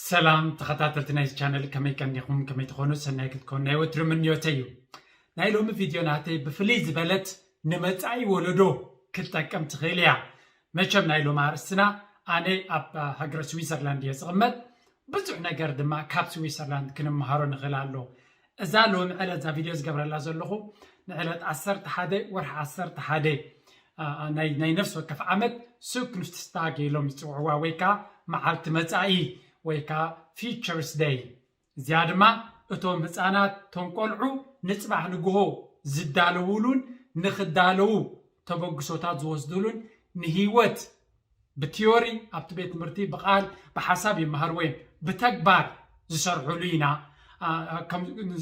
ሰላም ተኸታተልቲ ናይዚ ቻነል፣ ከመይ ቀኒኹም? ከመይ ትኾኑ? ሰናይ ክትኮኑ ናይ ወትሩ ምንዮተይ እዩ። ናይ ሎሚ ቪድዮ ናተይ ብፍልይ ዝበለት ንመጻኢ ወለዶ ክትጠቅም ትኽእል እያ። መቸም ናይ ሎሚ ኣርእስትና፣ ኣነ ኣብ ሃገረ ስዊዘርላንድ እየ ዝቕመጥ፣ ብዙሕ ነገር ድማ ካብ ስዊዘርላንድ ክንመሃሮ ንኽእል ኣሎ። እዛ ሎሚ ዕለት እዛ ቪድዮ ዝገብረላ ዘለኹ ንዕለት ዓሰርተ ሓደ ወርሒ ዓሰርተ ሓደ ናይ ነፍሲ ወከፍ ዓመት ሱክንፍትስታግ ኢሎም ዝፅውዕዋ ወይ ከዓ መዓልቲ መፃኢ ወይ ከዓ ፊቸርስ ደይ። እዚኣ ድማ እቶም ህፃናት፣ እቶም ቆልዑ ንፅባሕ ንግሆ ዝዳለውሉን ንክዳለዉ ተበግሶታት ዝወስዱሉን ንህይወት ብቲዮሪ ኣብቲ ቤት ትምህርቲ ብቃል ብሓሳብ ይመሃርዎ እዮም። ብተግባር ዝሰርሕሉ ኢና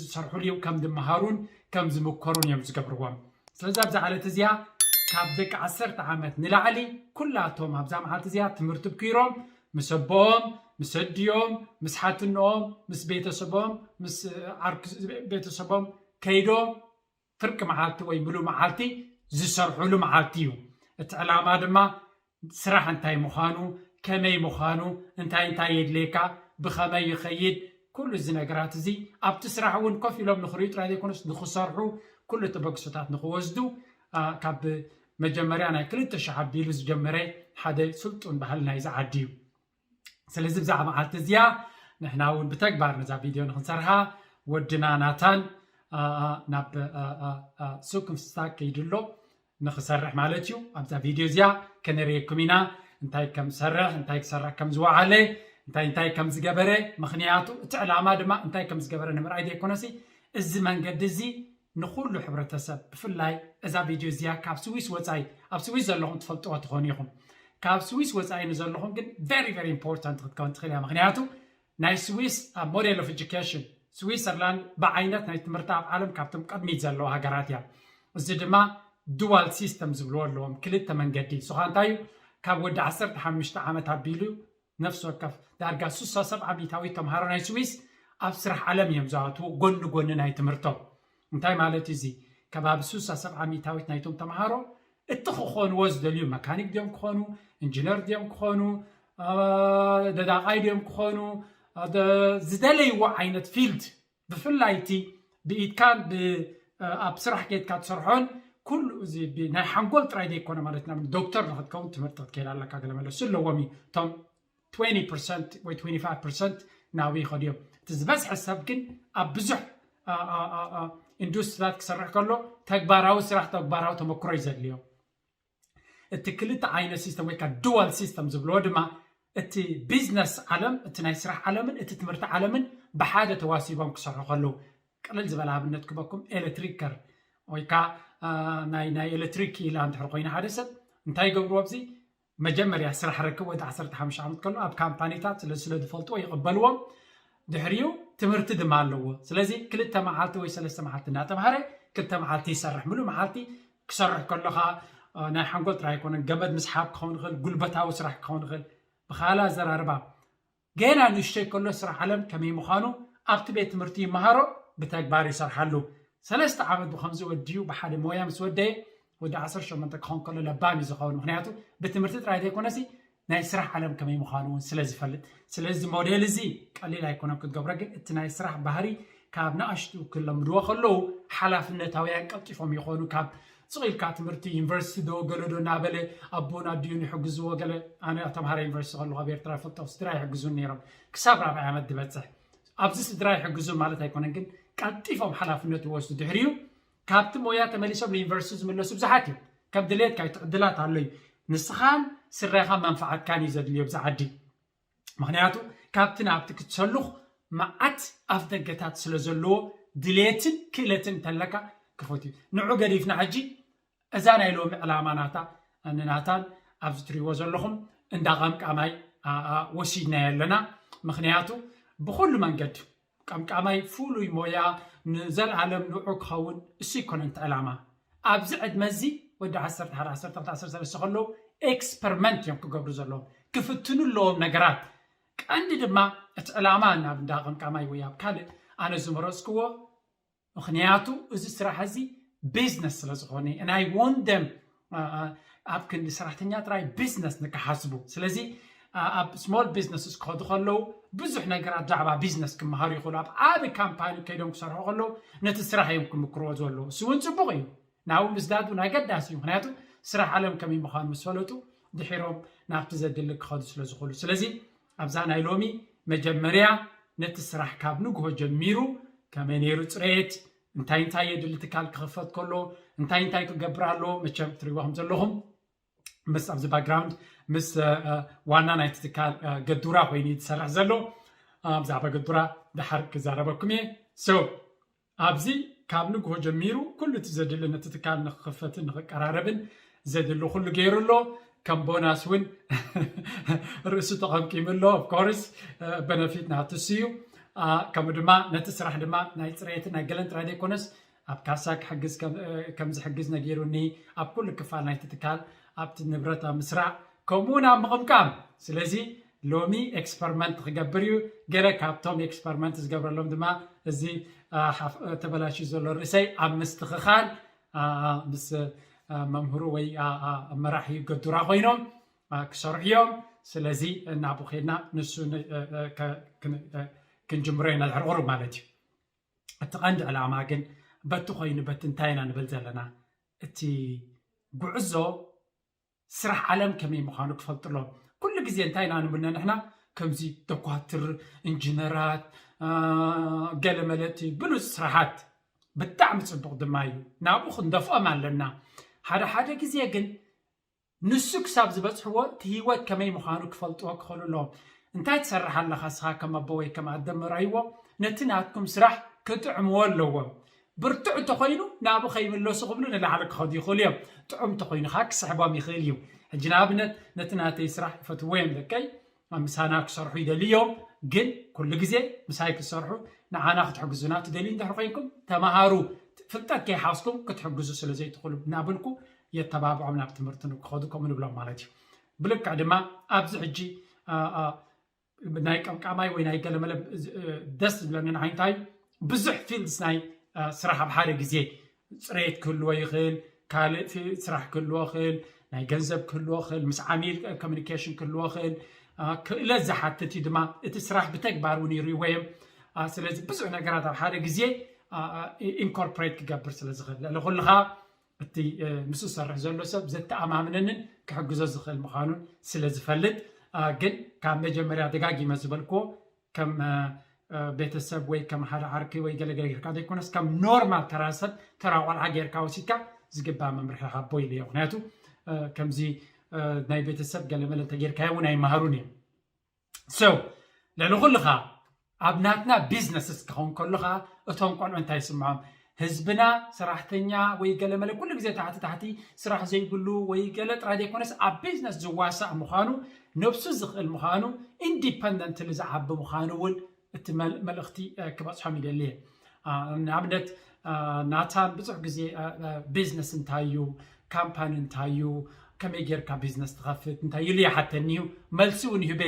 ዝሰርሕሉ እዮም። ከም ዝመሃሩን ከም ዝምከሩን እዮም ዝገብርዎም። ስለዚ ኣብዛ ዕለት እዚኣ ካብ ደቂ ዓሰርተ ዓመት ንላዕሊ ኩላቶም ኣብዛ መዓልቲ እዚኣ ትምህርቲ ብኪሮም ምስ ኣቦኦም ምስ ኣዲኦም ምስ ሓትንኦም ምስ ቤተሰቦም ምስ ዓርኪ ቤተሰቦም ከይዶም ፍርቂ መዓልቲ ወይ ምሉእ መዓልቲ ዝሰርሕሉ መዓልቲ እዩ። እቲ ዕላማ ድማ ስራሕ እንታይ ምዃኑ፣ ከመይ ምዃኑ፣ እንታይ እንታይ የድልየካ፣ ብኸመይ ይኸይድ፣ ኩሉ እዚ ነገራት እዚ ኣብቲ ስራሕ እውን ኮፍ ኢሎም ንኽርእዩ ጥራይ ዘይኮነስ ንኽሰርሑ፣ ኩሉ ተበግሶታት ንኽወስዱ ካብ መጀመርያ ናይ ክልተ ሽሕ ኣቢሉ ዝጀመረ ሓደ ስልጡን ባህሊ ናይዚ ዓዲ እዩ። ስለዚ ብዛዕባ መዓልቲ እዚኣ ንሕና እውን ብተግባር ነዛ ቪድዮ ንክንሰርሓ ወድና ናታን ናብ ሱክንፍትስታግ ከይዱ ኣሎ ንክሰርሕ ማለት እዩ። ኣብዛ ቪድዮ እዚኣ ከነርእየኩም ኢና እንታይ ከም ዝሰርሕ፣ እንታይ ክሰርሕ ከም ዝወዓለ፣ እንታይ እንታይ ከም ዝገበረ። ምክንያቱ እቲ ዕላማ ድማ እንታይ ከም ዝገበረ ንምርኣይ ዘይኮነሲ እዚ መንገዲ እዚ ንኹሉ ሕብረተሰብ ብፍላይ እዛ ቪድዮ እዚኣ ካብ ስዊስ ወፃኢ ኣብ ስዊስ ዘለኹም ትፈልጥዋ ትኾኑ ኢኹም። ካብ ስዊስ ወፃኢ ንዘለኹም ግን very very important ክትከውን ትኽእል እያ። ምክንያቱ ናይ ስዊስ ሞዴል ኦፍ ኤጁኬሽን ስዊዘርላንድ ብዓይነት ናይ ትምህርቲ ኣብ ዓለም ካብቶም ቅድሚት ዘለዋ ሃገራት እያ። እዚ ድማ ዱዋል ሲስተም ዝብልዎ ኣለዎም፣ ክልተ መንገዲ። ንስኻ እንታይ እዩ ካብ ወዲ ዓሰርተ ሓሙሽተ ዓመት ኣቢሉ ነፍሲ ወከፍ ዳርጋ ስሳ ሰብዓ ሚእታዊት ተምሃሮ ናይ ስዊስ ኣብ ስራሕ ዓለም እዮም ዝኣትዉ ጎኒ ጎኒ ናይ ትምህርቶም። እንታይ ማለት እዩ እዚ? ከባቢ ስሳ ሰብዓ ሚእታዊት ናይቶም ተምሃሮ እቲ ክኾንዎ ዝደልዩ መካኒክ ድዮም ክኾኑ፣ ኢንጂነር ድዮም ክኾኑ፣ ደዳቓይ ድዮም ክኾኑ፣ ዝደለይዎ ዓይነት ፊልድ ብፍላይ እቲ ብኢድካን ኣብ ስራሕ ጌድካ ትሰርሖን ኩሉ እዚ ናይ ሓንጎል ጥራይ ዘይኮነ ማለት ና ዶክተር ንክትከውን ትምህርቲ ክትከይድ ኣለካ። ገለ መለሱ ኣለዎም እዩ እቶም twenty percent ወይ twenty five percent ናብኡ ይኸዱ እዮም። እቲ ዝበዝሐ ሰብ ግን ኣብ ብዙሕ ኢንዱስትሪታት ክሰርሕ ከሎ ተግባራዊ ስራሕ ተግባራዊ ተመክሮ እዩ ዘድልዮ። እቲ ክልተ ዓይነት ሲስተም ወይ ከዓ ዱዋል ሲስተም ዝብልዎ ድማ እቲ ቢዝነስ ዓለም እቲ ናይ ስራሕ ዓለምን እቲ ትምህርቲ ዓለምን ብሓደ ተዋሲቦም ክሰርሑ ከለዉ ቅልል ዝበለ ኣብነት ክበኩም ኤሌክትሪከር ወይ ከዓ ናይ ናይ ኤሌክትሪክ ኢላ እንድሕር ኮይና ሓደ ሰብ እንታይ ይገብርዎ ኣብዚ መጀመርያ ስራሕ ርክብ ወዲ ዓሰርተ ሓሙሽተ ዓመት ከሎ ኣብ ካምፓኒታት ስለ ስለ ዝፈልጥዎ ይቕበልዎም። ድሕሪኡ ትምህርቲ ድማ ኣለዎ። ስለዚ ክልተ መዓልቲ ወይ ሰለስተ መዓልቲ እናተምሃረ ክልተ መዓልቲ ይሰርሕ። ምሉእ መዓልቲ ክሰርሕ ከሎ ከዓ ናይ ሓንጎል ጥራይ ኣይኮነን፣ ገመድ ምስሓብ ክኸውን ይኽእል፣ ጉልበታዊ ስራሕ ክኸውን ይኽእል። ብኻልእ ኣዘራርባ ገና ንእሽተይ ከሎ ስራሕ ዓለም ከመይ ምዃኑ ኣብቲ ቤት ትምህርቲ ይመሃሮ፣ ብተግባር ይሰርሓሉ። ሰለስተ ዓመት ብኸምዚ ወዲኡ ብሓደ ሞያ ምስ ወደየ ወዲ ዓሰርተ ሸሞንተ ክኸውን ከሎ ለባም እዩ ዝኸውን። ምክንያቱ ብትምህርቲ ጥራይ ዘይኮነሲ ናይ ስራሕ ዓለም ከመይ ምዃኑ እውን ስለ ዝፈልጥ። ስለዚ ሞዴል እዚ ቀሊል ኣይኮነን ክትገብሮ፣ ግን እቲ ናይ ስራሕ ባህሪ ካብ ንኣሽቱ ክለምድዎ ከለዉ ሓላፍነታውያን ቀልጢፎም ይኾኑ። ካብ ስቕ ኢልካ ትምህርቲ ዩኒቨርሲቲ ዶ ገለ ዶ እናበለ ኣቦን ኣዲኡን ይሕግዝዎ። ገለ ኣነ ተምሃረ ዩኒቨርሲቲ ከለኹ ኣብ ኤርትራ ይፈልጦ ስድራ ይሕግዙን ነይሮም ክሳብ ራብዓይ ዓመት ዝበፅሕ። ኣብዚ ስድራ ይሕግዙን ማለት ኣይኮነን፣ ግን ቀልጢፎም ሓላፍነት ይወስዱ። ድሕሪኡ ካብቲ ሞያ ተመሊሶም ንዩኒቨርሲቲ ዝምለሱ ብዙሓት እዮም። ከም ድሌትካ እዩ፣ እቲ ዕድላት ኣሎ እዩ። ንስኻን ስድራኻ መንፋዓትካን እዩ ዘድልዮ ኣብዚ ዓዲ። ምክንያቱ ካብቲ ናብቲ ክትሰሉኽ መዓት ኣፍ ደገታት ስለ ዘለዎ ድሌትን ክእለትን እንተለካ ክፉት እዩ። ንዑ ገዲፍና ሕጂ እዛ ናይ ሎሚ ዕላማ ናታ ንናታን ኣብዚ ትሪእዎ ዘለኹም እንዳ ቀምቃማይ ወሲድናዮ ኣለና። ምክንያቱ ብኩሉ መንገዲ ቀምቃማይ ፍሉይ ሞያ ንዘለኣለም ንዑ ክኸውን እሱ ይኮነን እቲ ዕላማ። ኣብዚ ዕድመ እዚ ወዲ ዓሰርተ ሓደ ዓሰርተ ክልተ ዓሰርተ ሰለስተ ከለዉ ኤክስፐሪመንት እዮም ክገብሩ ዘለዎም፣ ክፍትኑ ኣለዎም ነገራት። ቀንዲ ድማ እቲ ዕላማ ናብ እንዳ ቀምቃማይ ወይ ኣብ ካልእ ኣነ ዝመረፅክዎ ምክንያቱ እዚ ስራሕ እዚ ቢዝነስ ስለ ዝኾነ ናይ ወንደም ኣብ ክንዲ ሰራሕተኛ ጥራይ ቢዝነስ ንክሓስቡ። ስለዚ ኣብ small businesses ክኸዱ ከለዉ ብዙሕ ነገራት ዛዕባ ቢዝነስ ክመሃሩ ይኽእሉ። ኣብ ዓቢ ካምፓኒ ከይዶም ክሰርሑ ከለዉ ነቲ ስራሕ እዮም ክምክርዎ ዘለዉ። እሱ እውን ጽቡቕ እዩ። ናብኡ ምስዳድ እውን ኣገዳሲ እዩ። ምኽንያቱ ስራሕ ዓለም ከመይ ምዃኑ ምስ ፈለጡ ድሒሮም ናብቲ ዘድሊ ክኸዱ ስለ ዝኽእሉ። ስለዚ ኣብዛ ናይ ሎሚ መጀመርያ ነቲ ስራሕ ካብ ንግሆ ጀሚሩ ከመይ ነይሩ ጽሬት፣ እንታይ እንታይ የድሊ ትካል ክኽፈት ከሎ እንታይ እንታይ ክገብር ኣለዎ። መቸም ትሪእዎ ከም ዘለኹም ምስ ኣብዚ ባክግራውንድ ምስ ዋና ናይቲ ትካል ገዱራ ኮይኑ ዝሰርሕ ዘሎ። ብዛዕባ ገዱራ ድሓር ክዛረበኩም እየ። So ኣብዚ ካብ ንግሆ ጀሚሩ ኩሉ እቲ ዘድሊ ነቲ ትካል ንክኽፈትን ንክቀራረብን ዘድሊ ኩሉ ገይሩ ኣሎ። ከም ቦናስ እውን ርእሱ ተቐምቂሙ ኣሎ። Of course በነፊት ናትሱ እዩ። ከምኡ ድማ ነቲ ስራሕ ድማ ናይ ፅሬትን ናይ ገለን ጥራይ ዘይኮነስ ኣብ ካሳ ክሕግዝ ከም ዝሕግዝ ነጊሩኒ። ኣብ ኩሉ ክፋል ናይቲ ትካል ኣብቲ ንብረት ኣብ ምስራዕ ከምኡ እውን ኣብ ምቕምቃም። ስለዚ ሎሚ ኤክስፐሪመንት ክገብር እዩ። ገለ ካብቶም ኤክስፐሪመንት ዝገብረሎም ድማ እዚ ተበላሽዩ ዘሎ ርእሰይ ኣብ ምስትኽኻል ምስ መምህሩ ወይ መራሒ ገዱራ ኮይኖም ክሰርሑ እዮም። ስለዚ እናብኡ ከድና ንሱ ክንጅምሮ ኢና ድሕሪ ቁሩብ ማለት እዩ። እቲ ቀንዲ ዕላማ ግን በቲ ኮይኑ በቲ እንታይ ኢና ንብል ዘለና፣ እቲ ጉዕዞ ስራሕ ዓለም ከመይ ምዃኑ ክፈልጡ ኣለዎም። ኩሉ ግዜ እንታይ ኢና ንምነ ንሕና ከምዚ ዶኳትር፣ ኢንጂነራት፣ ገለ መለቲ ብሉፅ ስራሓት ብጣዕሚ ፅቡቕ ድማ እዩ። ናብኡ ክንደፍኦም ኣለና። ሓደ ሓደ ግዜ ግን ንሱ ክሳብ ዝበፅሕዎ እቲ ህይወት ከመይ ምዃኑ ክፈልጥዎ ክኽእሉ ኣለዎም። እንታይ ትሰርሕ ኣለኻ እስኻ ከም ኣቦ ወይ ከም ኣደ መራይዎ ነቲ ናትኩም ስራሕ ክጥዕምዎ ኣለዎም። ብርቱዕ እንተኾይኑ ናብኡ ከይምለሱ ክብሉ ንላዕሊ ክኸዱ ይኽእሉ እዮም። ጥዑም እንተኾይኑ ከዓ ክስሕቦም ይኽእል እዩ። ሕጂ ንኣብነት ነቲ ናተይ ስራሕ ይፈትዎ እዮም ደቀይ፣ ምሳና ክሰርሑ ይደልዩ እዮም። ግን ኩሉ ግዜ ምሳይ ክሰርሑ ንዓና ክትሕግዙና ትደልዩ እንድሕር ኮይንኩም ተምሃሩ። ፍልጠት ከይሓዝኩም ክትሕግዙ ስለ ዘይትኽእሉ እናበልኩ የተባብዖም ናብ ትምህርቲ ንክኸዱ ከምኡ ንብሎም ማለት እዩ። ብልክዕ ድማ ኣብዚ ሕጂ ናይ ቀምቃማይ ወይ ናይ ገለመለ ደስ ዝብለኒ ንዓይ እንታይ ብዙሕ ፊልድስ ናይ ስራሕ ኣብ ሓደ ግዜ ፅሬት ክህልዎ ይኽእል፣ ካልእ ስራሕ ክህልዎ ይኽእል፣ ናይ ገንዘብ ክህልዎ ይኽእል፣ ምስ ዓሚል ኮሚኒኬሽን ክህልዎ ይኽእል። ክእለት ዝሓትት እዩ ድማ እቲ ስራሕ ብተግባር እውን ይርእዎ እዮም። ስለዚ ብዙሕ ነገራት ኣብ ሓደ ግዜ ኢንኮርፖሬት ክገብር ስለ ዝኽእል ልዕሊ ኩሉ ከዓ እቲ ምስኡ ዝሰርሕ ዘሎ ሰብ ዘተኣማምነንን ክሕግዞ ዝኽእል ምዃኑን ስለ ዝፈልጥ፣ ግን ካብ መጀመርያ ደጋጊመ ዝበልክዎ ከም ቤተሰብ ወይ ከም ሓደ ዓርኪ ወይ ገለገለ ጌርካ ዘይኮነስ ከም ኖርማል ተራ ሰብ ተራ ቆልዓ ጌርካ ወሲድካ ዝግባእ መምርሒ ሃቦ ኢለዮ። ምክንያቱ ከምዚ ናይ ቤተሰብ ገለመለ እንተጌርካዮ እውን ኣይመሃሩን እዮም። So ልዕሊ ኩሉ ከዓ ኣብ ናትና ቢዝነስስ ክኸውን ከሎ ከዓ እቶም ቆልዑ እንታይ ይስምዖም? ህዝብና ሰራሕተኛ ወይ ገለመለ ኩሉ ግዜ ታሕቲ ታሕቲ ስራሕ ዘይብሉ ወይ ገለ ጥራይ ዘይኮነስ ኣብ ቢዝነስ ዝዋሳእ ምዃኑ፣ ነብሱ ዝኽእል ምዃኑ፣ ኢንዲፐንደንትሊ ዝዓቢ ምዃኑ እውን እቲ መልእኽቲ ክበፅሖም ይደሊ እየ። ንኣብነት ናታን ብዙሕ ግዜ ቢዝነስ እንታይ እዩ፣ ካምፓኒ እንታይ እዩ፣ ከመይ ጌርካ ቢዝነስ ትኸፍት እንታይ ኢሉ ይሓተኒ እዩ። መልሲ እውን ይህበ።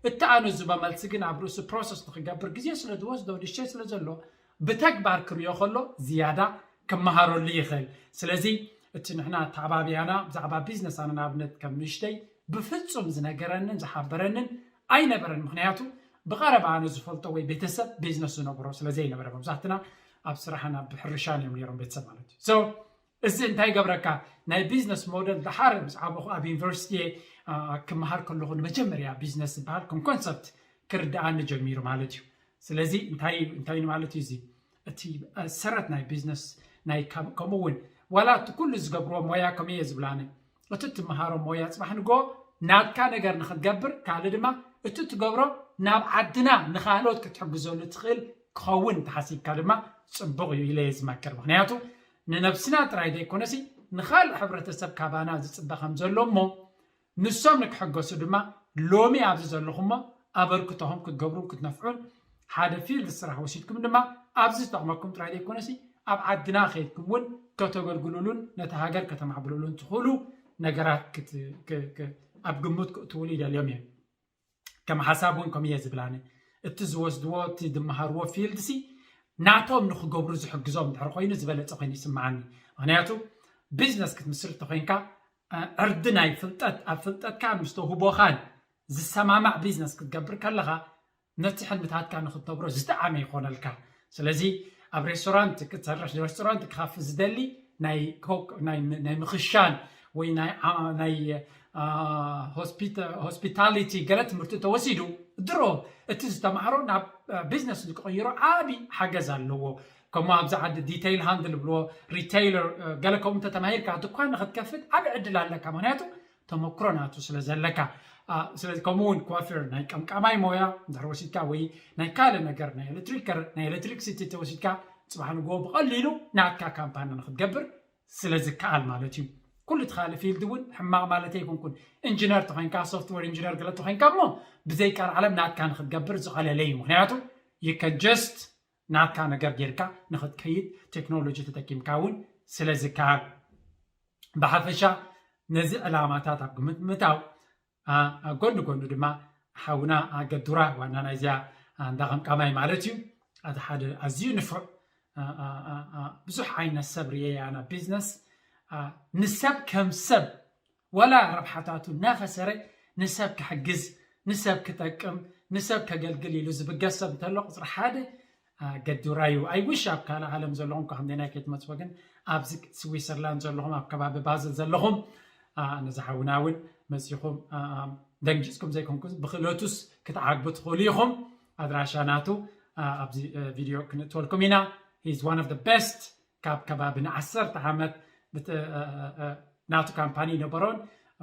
እቲ ኣነ ዝቦ መልሲ ግን ኣብ ርእሱ ፕሮሰስ ንክገብር ግዜ ስለ ዝወስዶ ንሸይ ስለ ዘሎ ብተግባር ክርእዮ ከሎ ዝያዳ ክመሃረሉ ይኽእል። ስለዚ እቲ ንሕና ኣተዓባብያና ብዛዕባ ቢዝነስ ኣነ ንኣብነት ከም ንእሽተይ ብፍጹም ዝነገረንን ዝሓበረንን ኣይነበረን። ምክንያቱ ብቐረባ ኣነ ዝፈልጦ ወይ ቤተሰብ ቢዝነስ ዝነብሮ ስለ ዘይነበረ መብዛሕትና ኣብ ስራሕን ኣብ ሕርሻን እዮም ነይሮም ቤተሰብ ማለት እዩ። So እዚ እንታይ ይገብረካ? ናይ ቢዝነስ ሞደል ድሓር ምስ ዓበኹ ኣብ ዩኒቨርሲቲ ክመሃር ከለኹ ንመጀመርያ ቢዝነስ ዝበሃል ከም ኮንሰፕት ክርድኣኒ ጀሚሩ ማለት እዩ። ስለዚ እንታይ እንታይ ማለት እዩ እዚ እቲ ሰረት ናይ ቢዝነስ ናይ ከምኡ እውን ዋላ እቲ ኩሉ ዝገብርዎ ሞያ ከምኡ እየ ዝብላኒ። እቲ ትመሃሮ ሞያ ፅባሕ ንጎ ናትካ ነገር ንክትገብር ካልእ ድማ እቲ ትገብሮ ናብ ዓድና ንካልኦት ክትሕግዘሉ ትኽእል ክኸውን ተሓሲብካ ድማ ፅቡቕ እዩ ኢለ እየ ዝመክር። ምክንያቱ ንነብስና ጥራይ ዘይኮነሲ ንካልእ ሕብረተሰብ ካባና ዝፅበ ከም ዘሎ እሞ ንሶም ንክሕገሱ ድማ ሎሚ ኣብዚ ዘለኹሞ ኣበርክቶኹም ክትገብሩን ክትነፍዑን ሓደ ፊልድ ስራሕ ወሲድኩም ድማ ኣብዚ ዝጠቕመኩም ጥራይ ዘይኮነሲ ኣብ ዓድና ከይድኩም እውን ከተገልግሉሉን ነቲ ሃገር ከተማዕብሉሉን ትኽእሉ ነገራት ኣብ ግምት ክእትውሉ ይደልዮም እዮም። ከም ሓሳብ እውን ከምኡ እየ ዝብላኒ እቲ ዝወስድዎ እቲ ዝመሃርዎ ፊልድ ሲ ናቶም ንክገብሩ ዝሕግዞም ድሕሪ ኮይኑ ዝበለፀ ኮይኑ ይስምዓኒ። ምክንያቱ ቢዝነስ ክትምስርት ተኮይንካ ዕርዲ ናይ ፍልጠት ኣብ ፍልጠትካን ምስ ተውህቦኻን ዝሰማማዕ ቢዝነስ ክትገብር ከለኻ ነቲ ሕልምታትካ ንክትነብሮ ዝጠዓመ ይኾነልካ። ስለዚ ኣብ ሬስቶራንት ክትሰርሕ፣ ሬስቶራንት ክኸፍት ዝደሊ ናይ ኮክ- ናይ ናይ ምኽሻን ወይ ናይ ዓ- ናይ ሆስፒታሊቲ ገለ ትምህርቲ ተወሲዱ ድሮ እቲ ዝተማሃሮ ናብ ቢዝነስ ንክቕይሮ ዓቢ ሓገዝ ኣለዎ። ከምኡ ኣብዚ ዓዲ ዲቴይል ሃንድል ብልዎ ሪቴይለር ገለ ከምኡ እንተተማሂርካ ድኳን ንክትከፍት ዓቢ ዕድል ኣለካ። ምክንያቱ ተመክሮ ናቱ ስለ ዘለካ። ስለዚ ከምኡ እውን ኳፌር ናይ ቀምቃማይ ሞያ እንድሕር ወሲድካ ወይ ናይ ካልእ ነገር ናይ ኤሌክትሪክ ናይ ኤሌክትሪክሲቲ ተወሲድካ ፅባሕ ንግሆ ብቐሊሉ ናትካ ካምፓኒ ንክትገብር ስለ ዝከኣል ማለት እዩ። ኩሉ እቲ ካልእ ፊልድ እውን ሕማቕ ማለት ኣይኮንኩን። ኢንጂነር ተኮይንካ ሶፍትዌር ኢንጂነር ገለ ተኮይንካ እሞ ብዘይ ቃል ዓለም ናትካ ንክትገብር ዝቐለለ እዩ። ምክንያቱ you can just ናትካ ነገር ጌርካ ንክትከይድ ቴክኖሎጂ ተጠቂምካ እውን ስለ ዝከኣል። ብሓፈሻ ነዚ ዕላማታት ኣብ ግምት ምእታው ጎኒ ጎኑ ድማ ሓውና ገዱራ ዋና ናይዚኣ እንዳ ቀምቃማይ ማለት እዩ። እቲ ሓደ ኣዝዩ ንፉዕ ብዙሕ ዓይነት ሰብ ርየ ኣና ቢዝነስ ንሰብ ከም ሰብ ወላ ረብሓታቱ እናኸሰረ ንሰብ ክሕግዝ ንሰብ ክጠቅም ንሰብ ከገልግል ኢሉ ዝብገስ ሰብ እንተሎ ቁፅሪ ሓደ ገዱራ እዩ። ኣይ ዊሽ ኣብ ካልእ ዓለም ዘለኹም እኳ ከምደናይ ከይትመፅዎ ግን ኣብዚ ስዊሰርላንድ ዘለኹም ኣብ ከባቢ ባዝል ዘለኹም ነዚ ሓውና እውን መፂኹም ደንጊፅኩም ዘይኮንኩ ብክእለቱስ ክትዓግቡ ትኽእሉ ኢኹም። ኣድራሻ ናቱ ኣብዚ ቪድዮ ክንእትወልኩም ኢና። He's one of the best ካብ ከባቢ ንዓሰርተ ዓመት ናቱ ካምፓኒ ነበሮን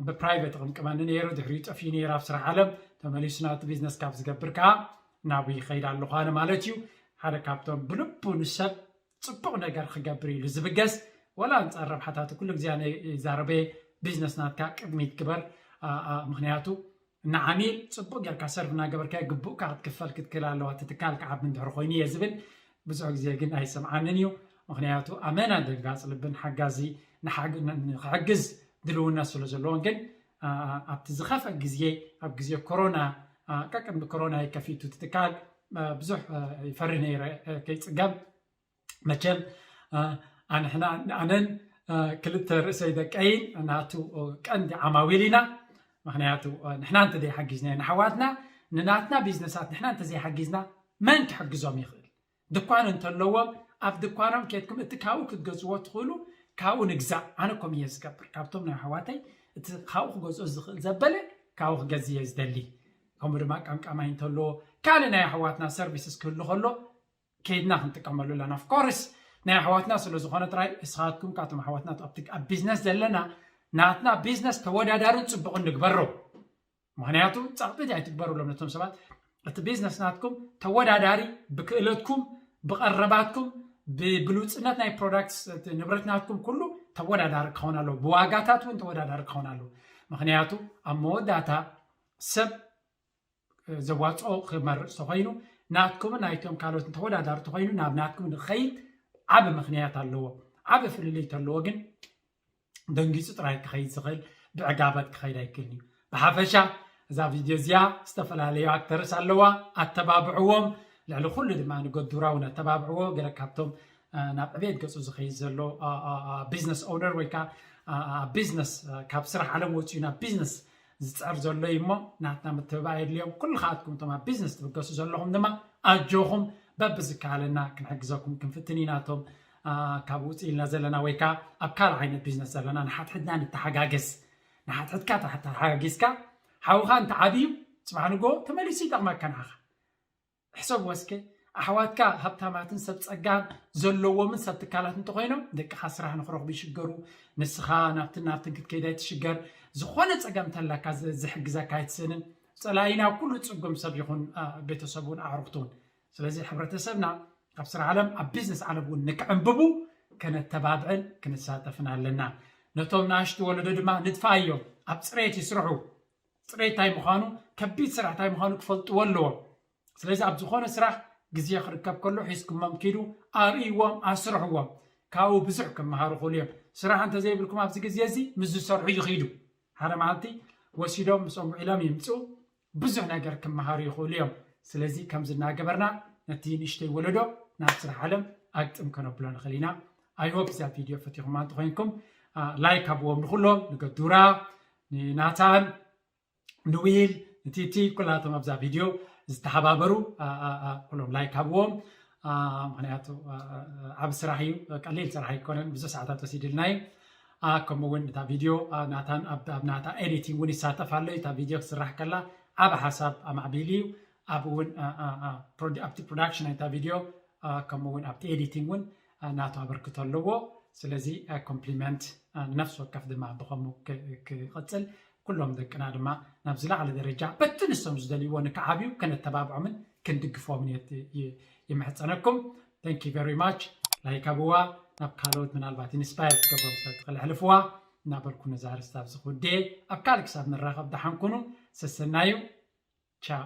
ብፕራይቬት ቅምቅመኒ ነይሩ ድሕሪኡ ጠፊኡ ነይሩ ኣብ ስራሕ ዓለም ተመሊሱ ናቱ ቢዝነስ ካብ ዝገብር ከዓ ናብኡ ይኸይድ ኣለኹ ኣነ ማለት እዩ። ሓደ ካብቶም ብልቡ ንሰብ ፅቡቕ ነገር ክገብር ኢሉ ዝብገስ ወላ ኣንፃር ረብሓታቱ ኩሉ ግዜ ኣነ ይዛረበ ቢዝነስ ናትካ ቅድሚት ግበር ምክንያቱ ንዓሚል ፅቡቕ ጌርካ ሰርቭ እናገበርካ ግቡእካ ክትክፈል ክትክእል ኣለዋ እቲ ትካል ክዓቢ እንድሕር ኮይኑ እየ ዝብል ብዙሕ ግዜ ግን ኣይሰምዓንን እዩ ምክንያቱ ኣመና ደንጋፅ ልብን ሓጋዚ ንክሕግዝ ድልውነት ስለ ዘለዎን ግን ኣብቲ ዝኸፍአ ግዜ ኣብ ግዜ ኮሮና ቀቅድሚ ኮሮና ይከፊቱ ትትካል ብዙሕ ይፈርህ ነይረ ከይፅገም መቸም ኣንሕና ኣነን ክልተ ርእሰይ ደቀይን ናቱ ቀንዲ ዓማዊል ኢና ምክንያቱ ንሕና እንተ ዘይሓጊዝና ንሓዋትና ንናትና ቢዝነሳት ንሕና እንተ ዘይሓጊዝና መን ክሕግዞም ይኽእል ድኳን እንተለዎም ኣብ ድኳኖም ኬድኩም እቲ ካብኡ ክትገዝዎ ትኽእሉ ካብኡ ንግዛእ ኣነ ከም እየ ዝገብር ካብቶም ናይ ኣሕዋተይ እቲ ካብኡ ክገዝኦ ዝኽእል ዘበለ ካብኡ ክገዝ እየ ዝደሊ ከምኡ ድማ ቀምቃማይ እንተለዎ ካልእ ናይ ኣሕዋትና ሰርቪስስ ክህሉ ከሎ ከይድና ክንጥቀመሉ ኣለና ኦፍኮርስ ናይ ኣሕዋትና ስለ ዝኾነ ጥራይ እስኻትኩም ካቶም ኣሕዋትና ኣብ ቢዝነስ ዘለና ናትና ቢዝነስ ተወዳዳርን ፅቡቕን ንግበሮ ምክንያቱ ፃቕጢት ኣይትግበሩሎም ነቶም ሰባት እቲ ቢዝነስ ናትኩም ተወዳዳሪ ብክእለትኩም ብቐረባትኩም ብብሉፅነት ናይ ፕሮዳክት ንብረት ናትኩም ኩሉ ተወዳዳሪ ክኸውን ኣለዎ ብዋጋታት እውን ተወዳዳሪ ክኸውን ኣለዎ ምክንያቱ ኣብ መወዳእታ ሰብ ዘዋፅኦ ክመርፅ ተኮይኑ ናትኩምን ናይቶም ካልኦት ተወዳዳሪ ተኮይኑ ናብ ናትኩም ንክኸይድ ዓብ ምክንያት ኣለዎ ዓብ ፍልልይ ተለዎ ግን ደንጊፁ ጥራይ ክኸይድ ዝኽእል ብዕጋበት ክኸይድ ኣይክእልን እዩ ብሓፈሻ እዛ ቪድዮ እዚኣ ዝተፈላለዩ ኣክተርስ ኣለዋ ኣተባብዕዎም ልዕሊ ኩሉ ድማ ንገዱራ እውን ኣተባብዕዎ ገለ ካብቶም ናብ ዕቤት ገፁ ዝኸይድ ዘሎ ቢዝነስ ኦነር ወይ ከዓ ቢዝነስ ካብ ስራሕ ዓለም ወፂኡ ናብ ቢዝነስ ዝፅዕር ዘሎ እዩ እሞ ናትና ምትብባዕ የድልዮም ኩልኻትኩም እቶም ኣብ ቢዝነስ ትብገሱ ዘለኹም ድማ ኣጆኹም በብዝከኣለና ክንሕግዘኩም ክንፍትን ኢና እቶም ካብ ውፅእ ኢልና ዘለና ወይ ከዓ ኣብ ካልእ ዓይነት ቢዝነስ ዘለና ንሓትሕድና ንተሓጋገዝ ንሓትሕድካ ተሓጋጊዝካ ሓውኻ እንተዓብዩ ፅባሕ ንጎ ተመሊሱ ይጠቕመካ ንዓኻ ሕሰብ ወስከ ኣሕዋትካ ሃብታማትን ሰብ ፀጋን ዘለዎምን ሰብ ትካላት እንተኮይኖም ደቅኻ ስራሕ ንክረኽቡ ይሽገሩ ንስኻ ናብትን ናብትን ክትከይድ ኣይትሽገር ዝኾነ ፀገም እንተላካ ዝሕግዘካ ኣይትስእንን ፀላኢና ኩሉ ፅጉም ሰብ ይኹን ቤተሰቡን ኣዕሩኽቱን ስለዚ ሕብረተሰብና ኣብ ስራሕ ዓለም ኣብ ቢዝነስ ዓለም እውን ንክዕንብቡ ከነተባብዕን ክንሳተፍን ኣለና ነቶም ንኣሽቱ ወለዶ ድማ ንድፋዮም ኣብ ፅሬት ይስርሑ ፅሬት እንታይ ምዃኑ ከቢድ ስራሕ እንታይ ምዃኑ ክፈልጥዎ ኣለዎም ስለዚ ኣብ ዝኾነ ስራሕ ግዜ ክርከብ ከሎ ሒዝኩሞም ኪዱ ኣርእይዎም ኣስርሕዎም ካብኡ ብዙሕ ክመሃሩ ክእሉ እዮም ስራሕ እንተዘይብልኩም ኣብዚ ግዜ እዚ ምስ ዝሰርሑ ይኽይዱ ሓደ መዓልቲ ወሲዶም ምስኦም ውዒሎም ይምፅኡ ብዙሕ ነገር ክመሃሩ ይኽእሉ እዮም ስለዚ ከምዚ እናገበርና ነቲ ንእሽተይ ወለዶ ናብ ስራሕ ዓለም ኣግጥም ከነብሎ ንኽእል ኢና ኣይሆፕ እዛ ቪድዮ ፈቲኹማ እንተኮይንኩም ላይክ ሃብዎም ንኩሎም ንገዱራ ንናታን ንዊል ንቲቲ ኩላቶም ኣብዛ ቪድዮ ዝተሓባበሩ ኩሎም ላይክ ሃብዎም። ምክንያቱ ዓብ ስራሕ እዩ፣ ቀሊል ስራሕ ኣይኮነን፣ ብዙ ሰዓታት ወሲድልና እዩ። ከምኡ እውን እታ ቪድዮ ናታን ኣብ ናታ ኤዲቲንግ እውን ይሳተፍ ኣሎ። እታ ቪድዮ ክስራሕ ከላ ዓብ ሓሳብ ኣማዕቢሉ እዩ። ኣብኡ እውን ኣብቲ ፕሮዳክሽን ናይታ ቪድዮ ከምኡ እውን ኣብቲ ኤዲቲንግ እውን ናቱ ኣበርክቶ ኣለዎ። ስለዚ ኮምፕሊመንት ንነፍሲ ወከፍ ድማ ብኸምኡ ክቕፅል፣ ኩሎም ደቅና ድማ ናብ ዝለዓለ ደረጃ በቲ ንሶም ዝደልይዎ ንክዓብዩ ከነተባብዖምን ክንድግፎምን ይምሕፀነኩም። Thank you very much። ላይክ ኣብዋ። ናብ ካልኦት ምናልባት ኢንስፓየር ክትገብሮም ስለ ትኽእል ኣሕልፍዋ እናበልኩ ነዛ ኣርእስቲ ኣብዚ ክውድኤ። ኣብ ካልእ ክሳብ ንራኸብ ደሓን ኩኑ። ሰሰናዩ። ቻው።